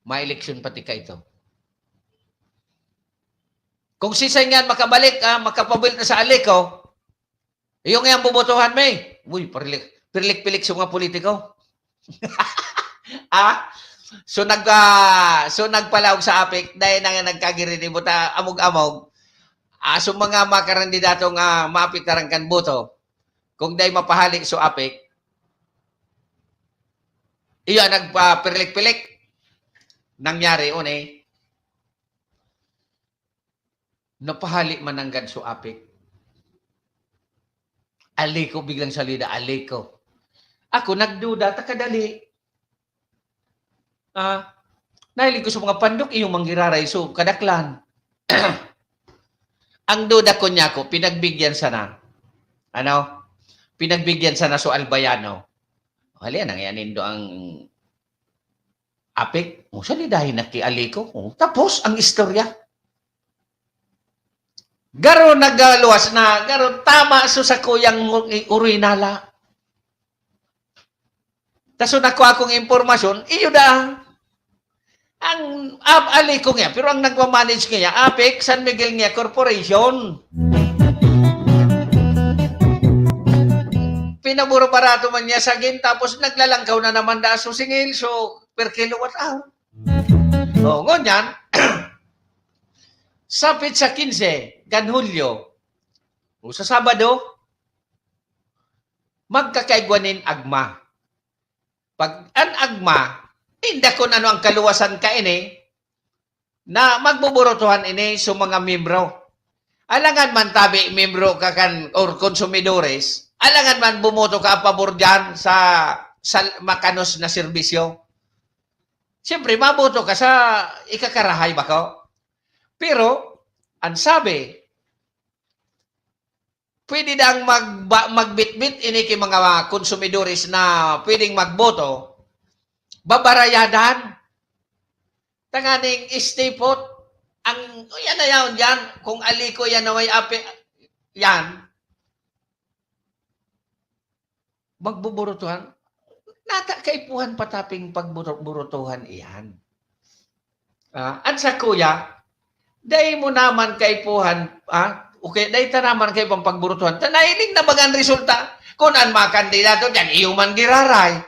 May eleksyon pati ka ito. Kung si Sengan makabalik, ah, makapabuil na sa ALECO, yung yang bubotohan may. Uy, pirlik-, pirlik-pilik sa mga politiko. Ah? So nag, ah, so nagpalaog sa APEC, dahil na nga nagkagirinibo ta, amog-amog. Ah, so mga makarandidato nga maapektaran kan boto, kung dahil mapahali so APEC, iya nagpapirlik-pilik. Nangyari, uni, napahali man nanggad so APEC. ALECO, biglang salida, ALECO. Ako, nagduda, ta kadali. Ah, nahiling ko sa mga pandok, iyong manggiraray, so, kadaklan. Ang duda ko niya ko, pinagbigyan sana. Ano? Pinagbigyan sana so Albayano. Hali, nang yan nindo ang APEC. O, salidahin na ki ALECO. O, tapos, ang istorya. Garo nagaluwas na, garo tama so sa kuyang urinala. Taso nakuha kong impormasyon, iyo da. Ang ab-, ALECO niya, pero ang nagmamanage niya, APEC, San Miguel niya Corporation. Pinaburo-barato man niya sagin, tapos naglalangkaw na naman da so singil, so per kilowatt hour. O, ngunyan, sa petsa quince kan Hulyo, o sa Sabado, magkakaigwa nin agma. Pag an agma, inda kun ano ang kaluwasan kaini, na magbuburutuhan ini sa mga miyembro. Alangan man tabi miyembro ka kan or konsumidores, alangan man bumoto ka pabor diyan sa, sa makanos na serbisyo. Siyempre, maboto ka sa ikakarahay, bako? Pero, ang sabi, pwede dang magba-, magbitbit ini ki mga konsumidores na pwedeng magboto, babarayadan. Tanganing stay put. Ang, yan na yan, yan. Kung ALECO yan na may api, yan. Magbuburutuhan. Nata kaipuhan pataping pagburutuhan iyan. Ah, at sa kuya, dai mo naman kaipuhan, ah, okay, dai ta naman kaipuhan pagburutuhan. Ta nahiling na baga ang resulta. Kung an mga kandidato diyan, iyo man giraray.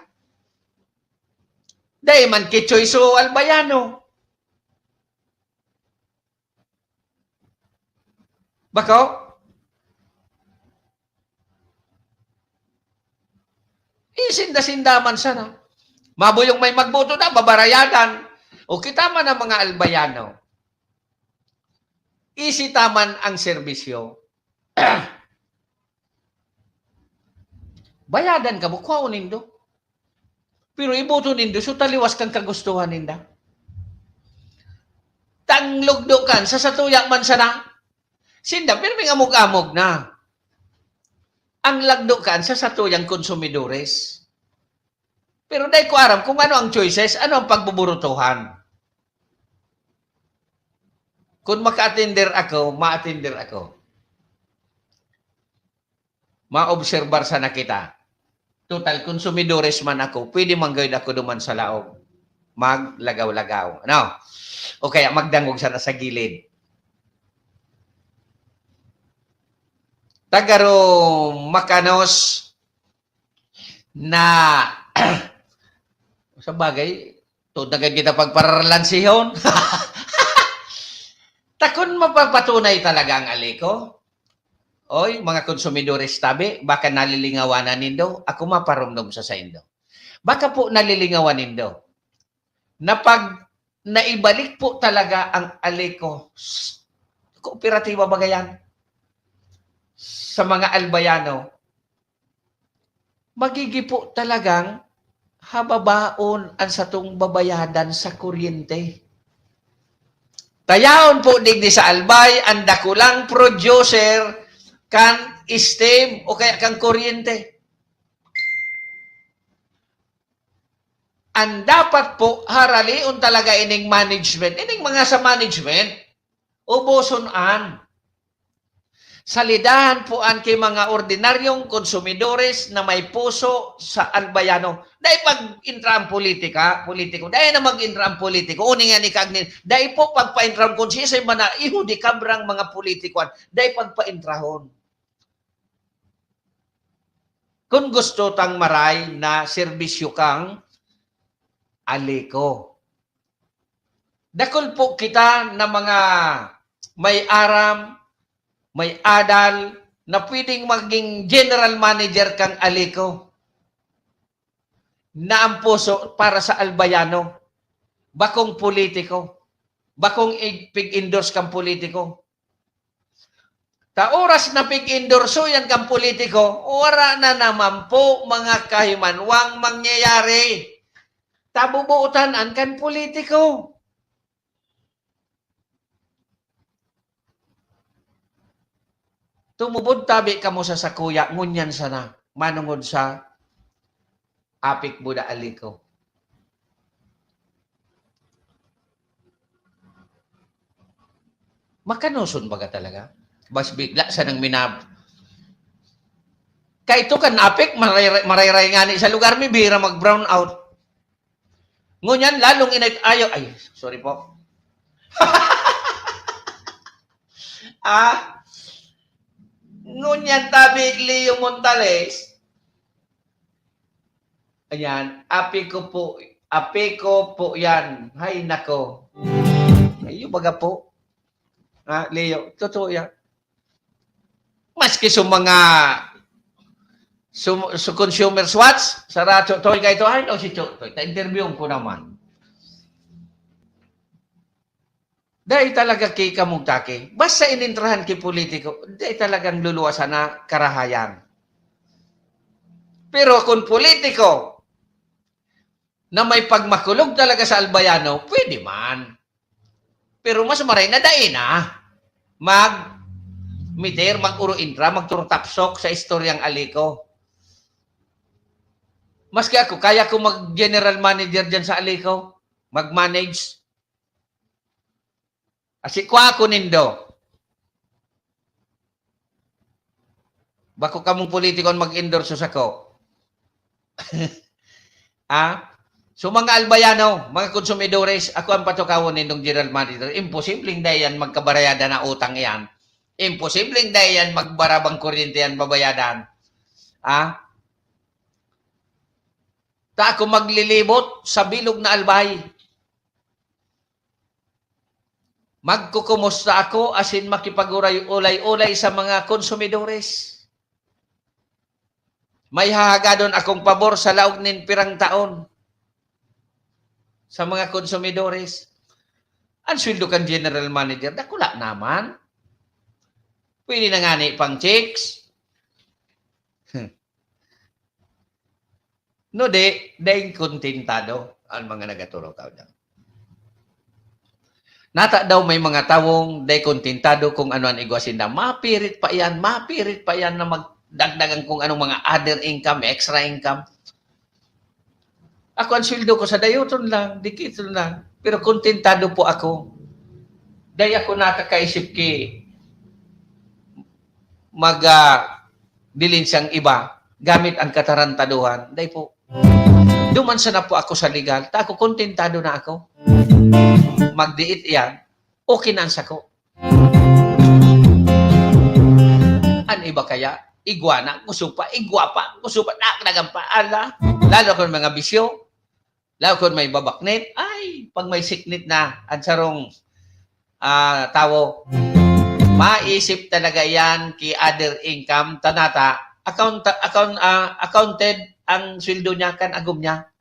Dai man ki choice o Albayano. Bako? Isinda-sinda man sana. Mabuyong may magboto na, babarayadan. O kita man ang mga Albayano. Isita man ang serbisyo. Bayadan ka mo, kwaon nindo. Pero iboto nindo, so taliwas kang kagustuhan ninda. Tanglugdo kan, sa satuya man sana. Sinda, pirming amog-amog na. Ang lagdo kan, sa satuyang konsumidores. Pero dai ko aram kung ano ang choices, ano ang pagbuburutuhan. Kung maka-attender ako, ma-attender ako. Maobserbar sana kita. Total, konsumidores man ako, pwede man gayud ako duman sa laog. Maglagaw-lagaw. Ano? O kaya magdangog sana sa gilid. Tagaro makanos na sa bagay, to dagan kita pagparalansihon. Takon mapapatunay talaga ang ALECO. Oy, mga konsumidores tabi, baka nalilingawanan nindo, ako maparomdom sa saindo. Baka po nalilingawan nindo na pag naibalik po talaga ang ALECO, s-, kooperatiba ba gayan? sa mga Albayano, magigipo talagang hababaon an satong babayadan sa kuryente. Tayaon po digdi sa Albay ang dakulang producer kan steam o kaya kan kuryente. Ang dapat po, haralion talaga ining management, ining mga sa management, uboson an. Salidahan po an ki mga ordinaryong konsumidores na may puso sa Albayano. Dai pag-intra ang politika, politiko. Dai na mag-intra ang politiko. Uni nga ni Kagnin, dai po pagpaintrahon kun siisay man na iho di kabrang mga politikuan. Dai pagpaintrahon. Kun gusto tang maray na serbisyo kang Alico. Dakul po kita na mga may aram, may adal, na pwedeng maging general manager kang Alico. Na ang puso para sa Albayano, bakong politiko, bakong ig-, pig-endorse kang politiko. Ta oras na pig-endorso yan kang politiko, wala na naman po mga kahimanwang mangyayari. Ta bubuotan an kan politiko. Tumubod tabi kamo sa sakuya, ngunyan sana, manongod sa Apik Buda Alico. Makanoson baga talaga? Bas bigla sanang minab-, kay ito kan Apik, marayray, marayray ngani sa lugar mi, bira mag-brown out. Ngunyan, lalong init-, ayo, ay, sorry po. Ah, ngunyan tabi Leo Montales. Ayan, api ko po, api ko po yan. Hay nako. Ayo baga po. Ah, Leo, totoo yan. Maski sa mga sum-, sa Consumers Watch, sa Racho Toy, kay ito, ay, no, si Cho Toy, ta-interviewon ko naman. Dai talaga ki kamugtaki. Basta inintrahan ki politiko, dai talagang luluwasan na karahayan. Pero kung politiko na may pagmakulog talaga sa Albayano, pwede man. Pero mas maray na dai na mag-miter, mag-uro-intra, magturutapsok sa istoryang Alico. Maski ako, kaya ko mag-general manager dyan sa Alico, mag-manage. Asi kwa ako nindo. Bako kamong politiko an mag-endorso sako. Ah? So, mga Albayano, mga konsumidores, ako ang patukawon nindong general manager. Imposibleng dai yan magkabarayada na utang yan. Imposibleng dai yan magbarabang kuryente yan babayadan. Ah? Ta ako maglilibot sa bilog na Albay. Magkukumusta ako asin makipag-uray-ulay-ulay sa mga konsumidores. May hahagadon akong pabor sa laog nin pirang taon sa mga konsumidores. Ang sweldo kan general manager, dakula naman. Pwede na ngani pang chicks. No, di, dai kontentado ang mga nagaturo tao diyan. Nata daw may mga tawong dai kontentado kung ano ang igwa sinda. Mapirit pa iyan, mapirit pa iyan na magdagdagan kung anong mga other income, extra income. Ako, ang sweldo ko sa dayoton lang, dikiton lang. Pero kontentado po ako. Dai ako nakakaisip ki mag, ah, dilin siyang iba gamit ang katarantaduhan. Dai po. Duman sana po ako sa legal. Ta ako, kontentado na ako. Magdiit iyan. Okay na ang sako. An iba kaya, igwa na, gusto pa, igwa pa, gusto pa, dakdagan pa, ala. Lalo kung mga bisyo, lalo kung may babaknit, ay, pag may siknit na, ang sarong, ah, tawo, maisip talaga yan ki other income, tanata, account, account, ah, accounted ang sweldo niya, kan agom niya.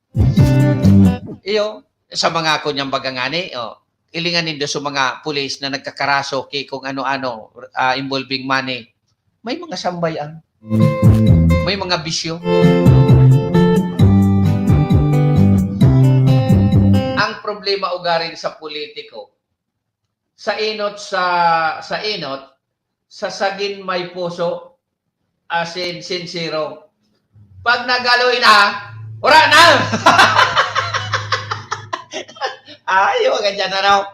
Iyo, sa mga kunyang baga ngani, oh, ilingan nindo sa mga pulis na nagkakaraso ki kung ano-ano, ah, involving money. May mga sambayan. May mga bisyo. Ang problema ugaring sa politiko, sa inot, sa, sa inot, sa sagin may puso, as in, sincero. Pag nagaloy na, wala na! Ayaw ka dyan, ano?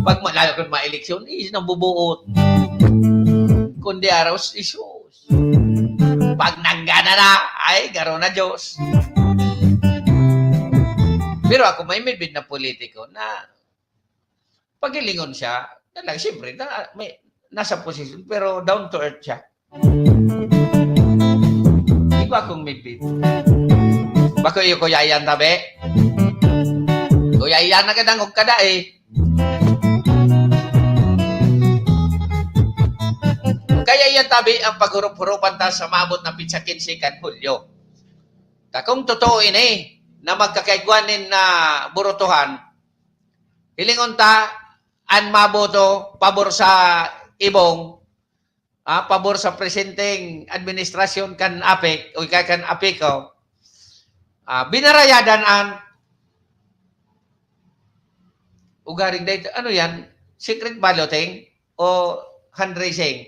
Pag malalo kang mga eleksyon, is nabubuot. Kundi aros, isus. Pag nanggana na, ay, garo na Diyos. Pero ako, may midbid na politiko na paghilingon siya, na lang, siyempre, na, may, nasa posisyon, pero down to earth siya. Di ko akong midbid. Bako iyo, Kuya Ian, tabi? Kuya Ian, nagadangog ka da eh. Kaya yan, tabi, ang paghurup-hurupan ta sa maabot na pitsa kinse kan Hulyo. Ta kung totoo ini, na magkakaigwa nin na burutuhan, hilingon ta, an maboto pabor sa ibong, ah, pabor sa presenteng administrasyon kan APEC o ika kan APECO, ah, binarayadan an ugaring dahil, ano yan? Secret balloting o hand raising?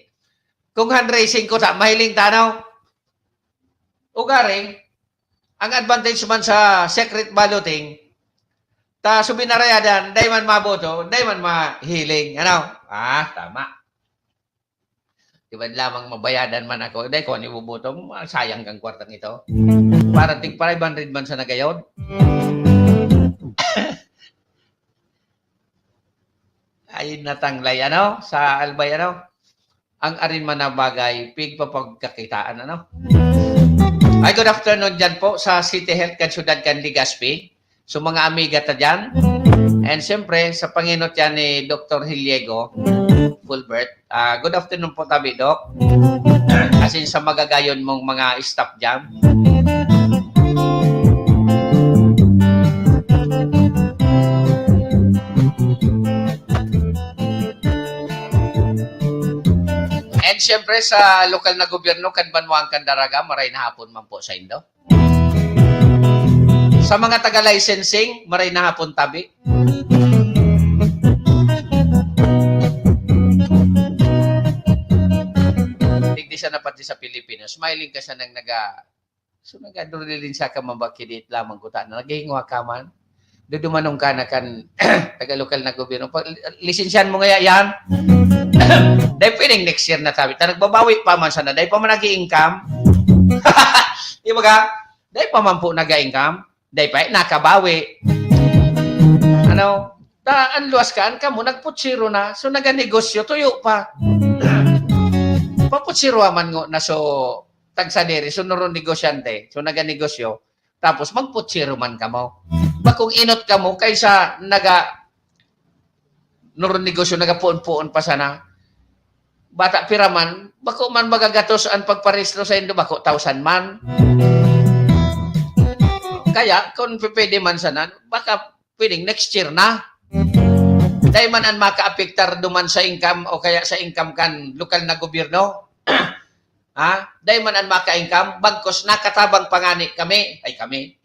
Kung hand raising ko, ta, mahiling ta, ano? Ugaring, ang advantage man sa secret balloting, ta so binarayadan, dai man maboto, dai man mahiling. Ano? Ah, tama. Di ba lamang mabayadan man ako? Dai ko, ano iboboto mo? Sayang kang kwartang ito. Para tig five hundred man sa nagayod. Ay, natanglay, ano? Sa Albay, ano? Ang arin man na bagay, pigpapagkakitaan, ano? Ay, good afternoon dyan po sa City Health kan Syudad kan Legazpi. So, mga amiga ta dyan. And siyempre, sa panginot yan ni Doktor Hiliego Fulbert. Ah, good afternoon po, tabi, Doc. As in, sa magagayon mong mga staff dyan. And siyempre, sa lokal na gobyerno, kan Banwaan kan Daraga, maray na hapon man po sa indo. Sa mga taga-licensing, maray na hapon, tabi. Digdi sa napati sa Pilipinas, smiling ka sa nang naga-, so, nagadurilinsya ka man ba, kidit lamang ko ta, na naghihingwa ka man. Dudumanon ka na kan taga-lokal na gobyerno. Pag lisensyahan mo ngaya yan, dahil pwedeng next year na tabi. Ta nagbabawi pa man sana, dahil pa man nag-i-income. Di ba ka? Dahil pa man po nag-i-income. Dahil pa, eh, nakabawi. Ano? Ta, ang luwas ka, ang kamo, nagputsiro na. So, naganegosyo, tuyo pa. Paputsiro man ngo na so, tagsadiri, so, nuro negosyante. So, naganegosyo. Tapos magputsiro man kamo. Bakong inot kamo kaysa naga-, nuro negosyo, nagapuon-puon pa sana. Bata pira man, bako man magagatos ang pagparehistro sa indo, bako thousand man. Kaya, kung pwede man sana, baka pwedeng next year na. Dai man an makaapektar duman sa income o kaya sa income kan lokal na gobyerno. Ha? Dai man an maka-income, bagkos nakatabang pa ngani kami. Ay, kami.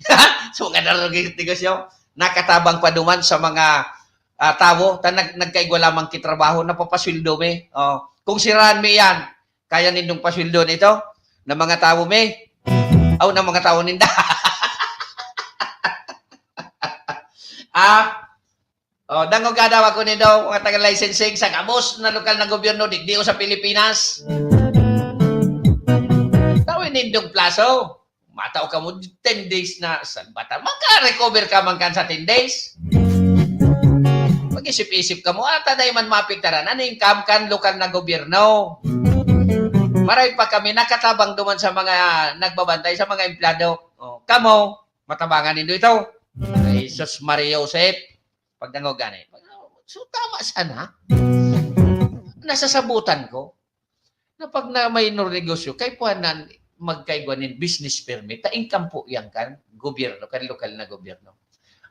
Sa mga narugit negosyo, nakatabang pa duman sa mga, ah, tawo. Ta nag-, nagkaigwa lamang ki trabaho, napapasweldo mi. Oh, kung sirahan mi yan, kaya nindong pasweldo nito? Na mga tawo mi? Aw, na mga tawo ninda. Ah, oh, dangog ka daw ako nindo, mga taga-licensing sa gabos na lokal na gobyerno, digdi o sa Pilipinas. Tawin nindong plaso. Matao kamo ten days na salbata. Maka-recover ka man kan sa ten days. Mag-isip-isip kamo, ata dai man maapektaran an income kan lokal na gobyerno. Maray pa kami nakatabang duman sa mga nagbabantay, sa mga empleyado. Oh, kamo, matabangan nindo ito. Ay, sus, Maria Joseph. Pagdangog gani. So, tama sana. Nasasabutan ko na pag na may negosyo, kay puhanan magkaigwa nin business permit, ta income po yan kan gobyerno, kan lokal na gobyerno.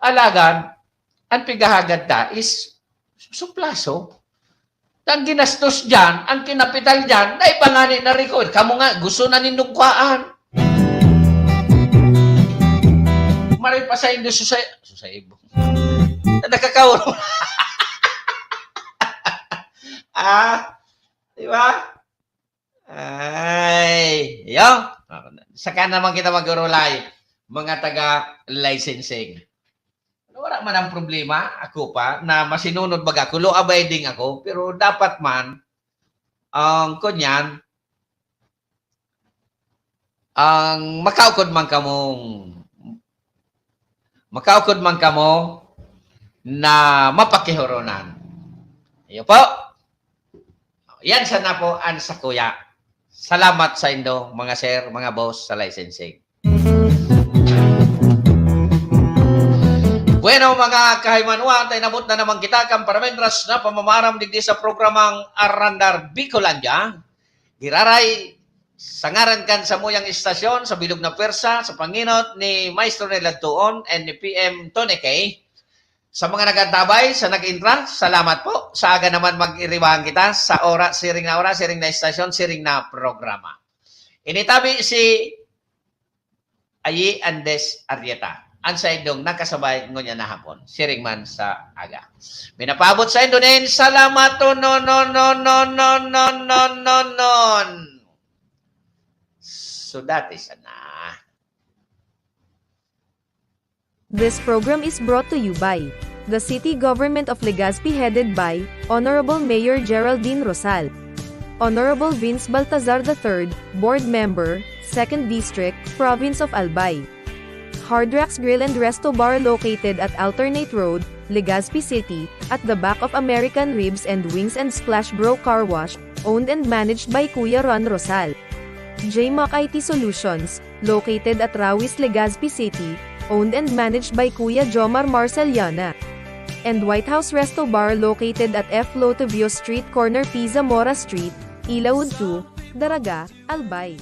Alagad, ang pigahagad ta is suplaso. Ang ginastos diyan, ang kinapital diyan, naiba ngani na record. Kamo nga, gusto na nindong kwaan. Maray pa sa indo susay-, susaybo. Nakakauro. Ah, di ba? Ay, yo. Saka naman kita mag-urulay, mga taga-licensing. Wala man ang problema, ako pa, na masinunod baga ako, law abiding ako, pero dapat man, ang kunyan, ang makaukod man kamong, makaukod man kamo na mapakihoronan. Iyo po. Yan sana po ang sakuya. Salamat sa indo, mga sir, mga boss sa licensing. Bueno, mga kahimanwan, tayo nabot na naman kita kan paramindras na pamamaram digdi sa programang Arandar Bicolandia. Giraray, sa ngaran kan samuyang istasyon, sa bilog na pwersa, sa pangenot ni Maestro Nel Adtuon and ni P M Tony K. Sa mga nag-antabay, sa nag-intra, salamat po. Sa aga naman mag-iribahan kita sa ora, siring na ora, siring na istasyon, siring na programa. Initabi si Ayi Andes Arrieta, an saindong nakasabay ngunyan na hapon, siring man sa aga. Minapaabot sa indo nin salamat, non, non, non, non. Sudati sana. This program is brought to you by the City Government of Legazpi, headed by Honorable Mayor Geraldine Rosal, Honorable Vince Baltazar the third, Board Member, Second District, Province of Albay. Hard Rocks Grill and Resto Bar, located at Alternate Road, Legazpi City, at the back of American Ribs and Wings and Splash Bro Car Wash, owned and managed by Kuya Ron Rosal. J Mac I T Solutions, located at Rawis, Legazpi City, owned and managed by Kuya Jomar Marceliana. And White House Resto Bar, located at F Lotevio Street, corner P Zamora Street, Ilaud two, Daraga, Albay.